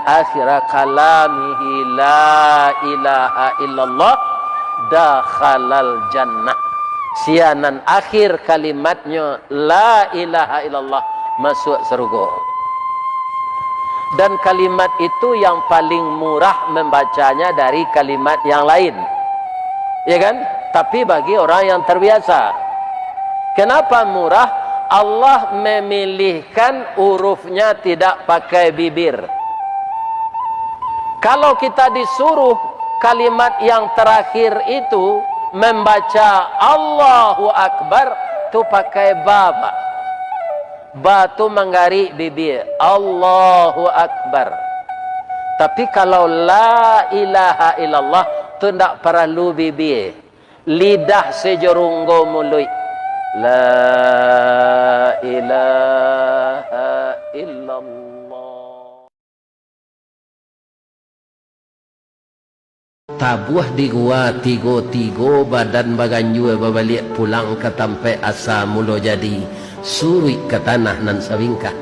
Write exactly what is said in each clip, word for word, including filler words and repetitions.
akhira kalamihi la ilaha illallah dakhalal jannah. Sia nan akhir kalimatnyo la ilaha illallah masuak sarugo. Dan kalimat itu yang paling murah membacanya dari kalimat yang lain. Ya kan? Tapi bagi orang yang terbiasa. Kenapa murah? Allah memilihkan hurufnya tidak pakai bibir. Kalau kita disuruh kalimat yang terakhir itu membaca Allahu Akbar, tu pakai ba, Pak. Ba tu manggarik bibia, Allahu Akbar. Tapi kalau la ilaha illallah, tu ndak paralu bibia. Lidah sajo runggo muluik. La ilaha illallah. Tabuah di gua tigo-tigo, badan baganjua babaliak pulang ka tampaik asa mulo jadi, suruik ka tanah nan sabingkah.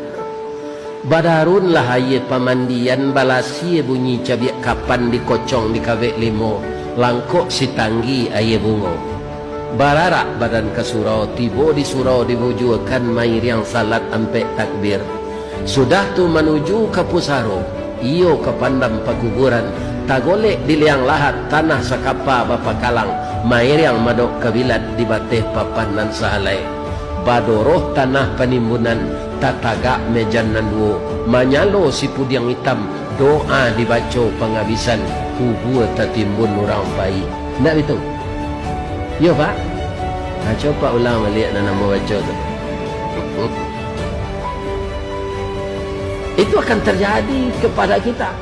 Badarunlah aia pamandian, balasia bunyi cabiak kapan, dikocong di kabek limo, langkok sitanggi aia bungo. Bararak badan ka surau, tibo di surau dibujuakan, mairiang salat ampek takbir. Sudah tu manuju ka pusaro, iyo ka pandam pakuburan, tagolek di liang lahat, tanah sakapa bapakalang, mairiang madok kabilat di bateh papan nan sahalai. Badoroh tanah panimbunan, tatagak mejan nan duo, manyalo sipudiang itam, doa dibaco pangabisan, kubua tatimbun urang pai. Indak bitu? Iyo, Pak. Nah, coba ulang baliak nan ambo baco tu. Itu akan terjadi kepada kita.